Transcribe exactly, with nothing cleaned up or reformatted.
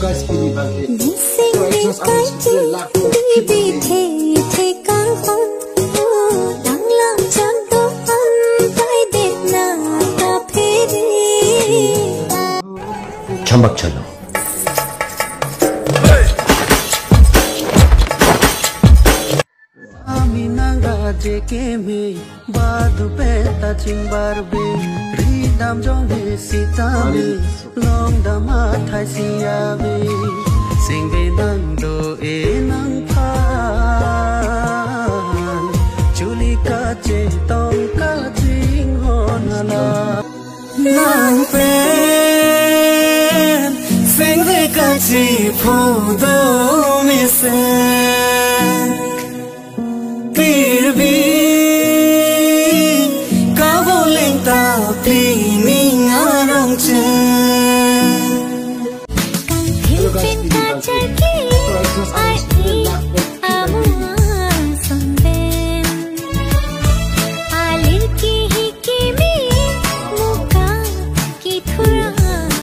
Guys, pini bangke. Nising ni kachi, bibi the the kang kang. Dang lang chang do an, pai de na ta phiri. Chambak chalo. Ami nang raje keme, badu penta chingbar be, ridam jong he sitame, long dam athai siya be, sing be nang do e nang phan, chuli kache tong kaching hon hala. Nang pen, sing be kachi phu do mesen. Pirbi, kavoleng ta pining arong chen. Hello guys, pini bangke. Christmas